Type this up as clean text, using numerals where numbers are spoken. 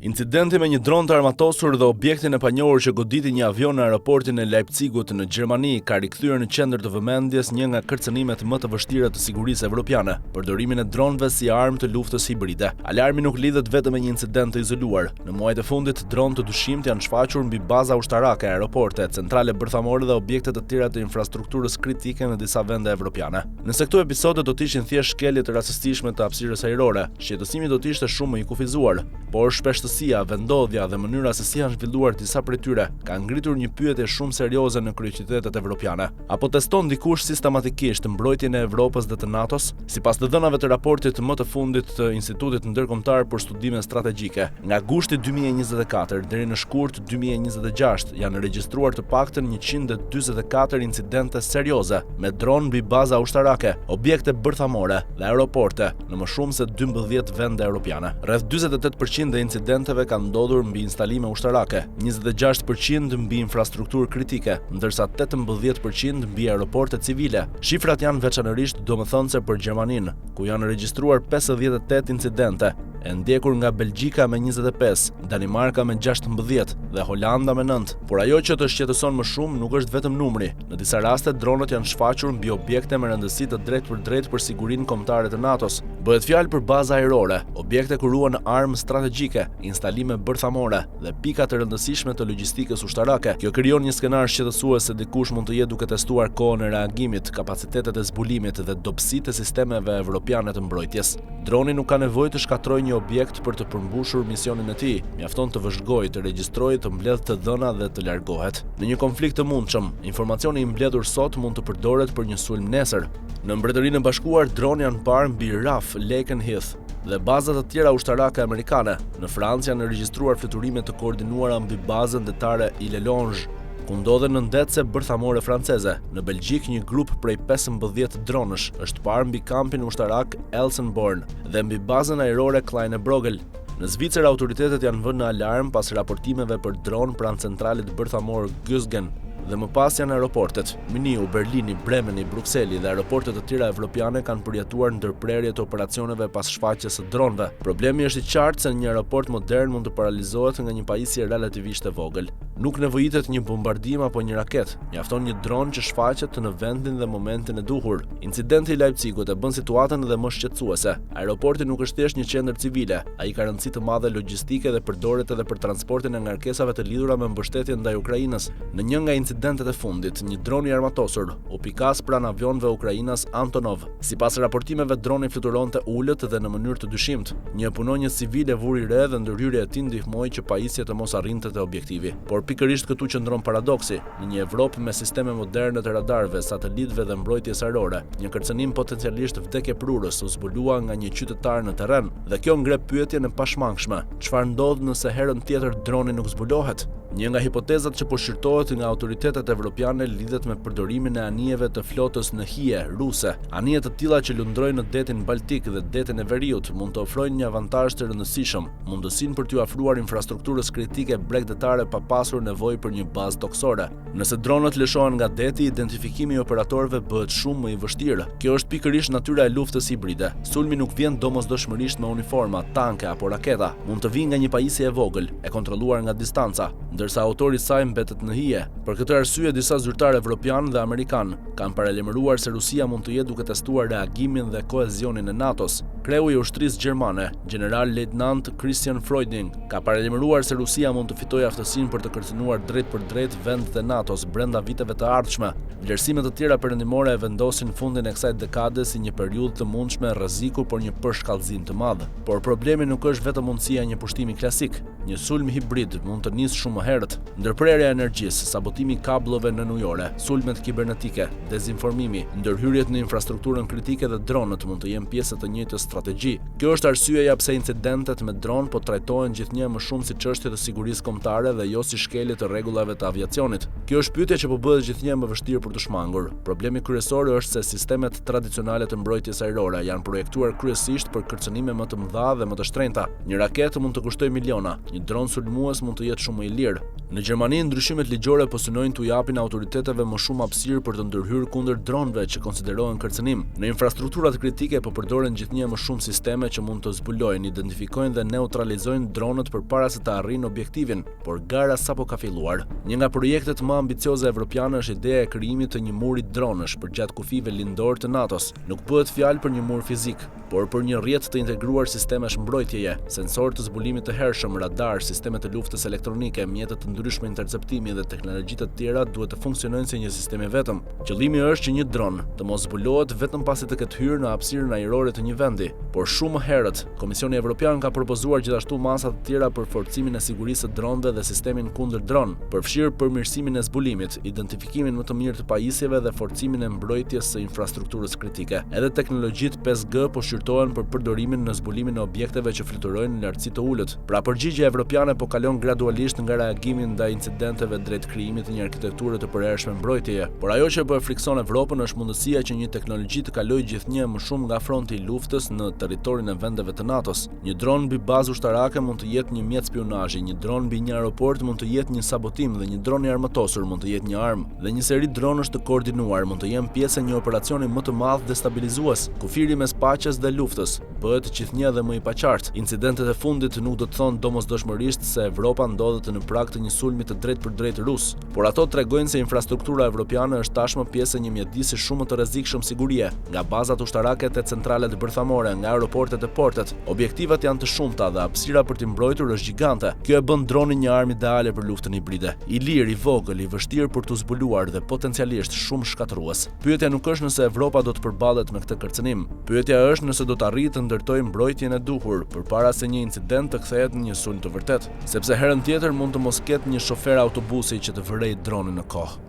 Incidenti me një dron të armatosur dhe objektin e panjohur që goditi një avion në aeroportin e Leipzigut në Gjermani ka rikthyer në qendër të vëmendjes një nga kërcënimet më të vështira të sigurisë evropiane, përdorimin e dronëve si armë të luftës hibride. Alarmi nuk lidhet vetëm me një incident të izoluar. Në muajt e fundit, dronë të dyshimtë janë shfaqur mbi baza ushtarake, aeroporte, centrale bërthamore dhe objekte të tjera të infrastrukturës kritike në disa vende evropiane. Nëse këto episode do të ishin thjesht shkelje të rastësishme të hapësirës ajrore, shqetësimi do të ishte shumë më i kufizuar. Por shpeshtësia, vendndodhja dhe mënyra se si janë zhvilluar disa prej tyre kanë ngritur një pyetje shumë serioze në kryeqytetet evropiane. A po teston dikush sistematikisht mbrojtjen e Evropës dhe të NATO-s? Sipas të dhënave të raportit më të fundit të Institutit Ndërkombëtar për Studime Strategjike, nga gushti 2024 deri në shkurt 2026 janë regjistruar të paktën 144 incidente serioze me dronë mbi baza ushtarake, objekte bërthamore dhe aeroporte në më shumë se 12 vende europiane. Rreth 48% e incidenteve kanë ndodhur mbi instalime ushtarake, 26% mbi infrastrukturë kritike, ndërsa 18% mbi aeroporte civile. Shifrat janë veçanërisht domethënëse për Gjermaninë, ku janë regjistruar 58 incidente, e ndjekur nga Belgjika me 25, Danimarka me 16 dhe Holanda me 9. Por ajo që të shqetëson më shumë nuk është vetëm numri. Në disa raste dronët janë shfaqur mbi objekte me rëndësi të drejtpërdrejtë për sigurinë kombëtare të NATO-s. Bëhet fjalë për baza ajrore, objekte ku ruhen armë strategjike, instalime bërthamore dhe pika të rëndësishme të logjistikës ushtarake. Kjo krijon një skenar shqetësues se dikush mund të jetë duke testuar kohën e reagimit, kapacitetet e zbulimit dhe dobësitë e sistemeve evropiane të mbrojtjes. Droni nuk ka nevojë të shkatërrojë një objekt për të përmbushur misionin e tij, mjafton të vëzhgojë, të regjistrojë, të mbledhë të dhëna dhe të largohet. Në një konflikt të mundshëm, informacioni i mbledhur sot mund të përdoret për një sulm nesër. Në Mbretërinë e Bashkuar, dronë janë parë mbi RAF Lakenheath, dhe baza të tjera ushtarake amerikane. Në Francë janë regjistruar fluturime të koordinuara mbi bazën detare Ile Longe, ku ndodhen nëndetëse bërthamore franceze. Në Belgjikë, një grup prej 15 dronësh është parë mbi kampin ushtarak Elsenborn dhe mbi bazën ajrore Kleine Brogel. Në Zvicër, autoritetet janë vënë në alarm pas raportimeve për dronë pranë centralit bërthamor Gösgen dhe më pas janë aeroportet. Mynihu, Berlini, Bremeni, Brukseli dhe aeroporte të tjera evropiane kanë përjetuar ndërprerje të operacioneve pas shfaqjes së dronëve. Problemi është i qartë se një aeroport modern mund të paralizohet nga një pajisje relativisht e vogël. Nuk nevojitet një bombardim apo një raketë, mjafton një dron që shfaqet në vendin dhe momentin e duhur. Incidenti i Leipzigut e bën situatën edhe më shqetësuese. Aeroporti nuk është thjesht një qendër civile, ai ka rëndësi të madhe logjistike dhe përdoret edhe për transportin e ngarkesave të lidhura me mbështetjen ndaj Ukrainës. Në një nga incidentet e fundit, një dron i armatosur u pikas pranë avionëve ukrainas Antonov. Sipas raportimeve, droni fluturonte ulët dhe në mënyrë të dyshimtë. Një punonjës civil e vuri re dhe ndërhyrja e tij ndihmoi që pajisja të mos arrinte te objektivi. Por pikërisht këtu qëndron paradoksi, në një Evropë me sisteme moderne të radarëve, satelitëve dhe mbrojtjes ajrore, një kërcënim potencialisht vdekjeprurës u zbulua nga një qytetar në terren. Dhe kjo ngre pyetjen e pashmangshme, çfarë ndodh nëse herën tjetër droni nuk zbulohet? Një nga hipotezat që po shqyrtohet nga autoritetet evropiane lidhet me përdorimin e anijeve të flotës në hije ruse. Anije të tilla që lundrojnë në Detin Baltik dhe Detin e Veriut mund të ofrojnë një avantazh të rëndësishëm, mundësinë për t'iu afruar infrastrukturës kritike bregdetare pa pasur nevojë për një bazë tokësore. Nëse dronët lëshohen nga deti, identifikimi i operatorëve bëhet shumë më i vështirë. Kjo është pikërisht natyra e luftës hibride. Sulmi nuk vjen domosdoshmërisht me uniforma, tanke apo raketa. Mund të vijë nga një pajisje e vogël, e kontrolluar nga distanca, ndërsa autori i saj mbetet në hije. Për këtë arsye, disa zyrtarë evropianë dhe amerikanë kanë paralajmëruar se Rusia mund të jetë duke testuar reagimin dhe kohezionin e NATO-s. Kreu i ushtrisë gjermane, gjeneral-lejtnant Christian Freuding, ka paralajmëruar se Rusia mund të fitojë aftësinë për të kërcënuar drejtpërdrejt vendet e NATO-s brenda viteve të ardhshme. Vlerësime të tjera perëndimore e vendosin fundin e kësaj dekade si një periudhë të mundshme rreziku për një përshkallëzim të madh. Por problemi nuk është vetëm mundësia e një pushtimi klasik. Një sulm hibrid mund të nisë shumë më herët. Ndërprerja e energjisë, sabotimi i kabllove nënujore, sulmet kibernetike, dezinformimi, ndërhyrjet në infrastrukturën kritike dhe dronët mund të jenë pjesë e të njëjtës strategji. Kjo është arsyeja pse incidentet me dronë po trajtohen gjithnjë e më shumë si çështje të sigurisë kombëtare dhe jo si shkelje të rregullave të aviacionit. Kjo është pyetje që po bëhet gjithnjë e më vështirë për t'u shmangur. Problemi kryesor është se sistemet tradicionale të mbrojtjes ajrore janë projektuar kryesisht për kërcënime më të mëdha dhe më të shtrenjta. Një raketë mund të kushtojë miliona, një dron sulmues mund të jetë shumë më i lirë. Në Gjermani, ndryshimet ligjore po synojnë t'u japin autoriteteve më shumë hapësirë për të ndërhyrë kundër dronëve që konsiderohen kërcënim. Në infrastrukturat kritike po përdoren gjithnjë e më shumë sisteme që mund të zbulojnë, identifikojnë dhe neutralizojnë dronët përpara se të arrijnë objektivin, por gara sapo ka filluar. Një nga projektet më ambicioze evropiane është ideja e krijimit të një muri dronësh përgjatë kufijve lindorë të NATO-s. Nuk bëhet fjalë për një mur fizik, por për një rrjet të integruar sistemesh mbrojtjeje, sensorë të zbulimit të hershëm, radarë, sisteme të luftës elektronike, mjete të ndryshme interceptimi dhe teknologji të tjera duhet të funksionojnë si një sistem i vetëm. Qëllimi është që një dron të mos zbulohet vetëm pasi të ketë hyrë në hapësirën ajrore të një vendi, por shumë më herët. Komisioni Evropian ka propozuar gjithashtu masa të tjera për forcimin e sigurisë së dronëve dhe sistemin kundër-dron, përfshirë përmirësimin e zbulimit, identifikimin më të mirë të pajisjeve dhe forcimin e mbrojtjes së infrastrukturës kritike. Edhe teknologjitë 5G po shqyrtohen për përdorimin në zbulimin e objekteve që fluturojnë në lartësi të ulët. Pra përgjigja evropiane po kalon gradualisht nga reagimi ndaj incidenteve drejt krijimit të një arkitekture të përhershme mbrojtjeje. Por ajo që po e frikëson Evropën është mundësia që një teknologji të kalojë gjithnjë e më shumë nga fronti i luftës në territorin e vendeve të NATO-s. Një dron mbi bazë ushtarake mund të jetë një mjet spiunazhi, një dron mbi një aeroport mund të jetë një sabotim dhe një dron i armatosur mund të jetë një armë. Dhe një seri dronësh të koordinuar mund të jenë pjesë e një operacioni më të madh destabilizues. Kufiri mes paqes dhe luftës bëhet gjithnjë dhe më i paqartë. Incidentet e fundit nuk do të thonë domosdoshmërisht se Evropa ndodhet në prag të një sulmi të drejtpërdrejtë rus. Por ato tregojnë se infrastruktura evropiane është tashmë pjesë e një mjedisi shumë më të rrezikshëm sigurie, nga bazat ushtarake te centralet bërthamore, nga aeroportet e portet. Objektivat janë të shumta dhe hapësira për t'i mbrojtur është gjigante. Kjo e bën dronin një armë ideale për luftën hibride. I lirë, i vogël, i vështirë për t'u zbuluar dhe potencialisht shumë shkatërrues. Pyetja nuk është nëse Evropa do të përballet me këtë kërcënim. Pyetja është nëse do të arrijë të ndërtojë mbrojtjen e duhur përpara se një incident të kthehet në një sulm të vërtetë. Sepse herën tjetër mund të mos ketë një shofer autobusi që të vërejë dronin në kohë.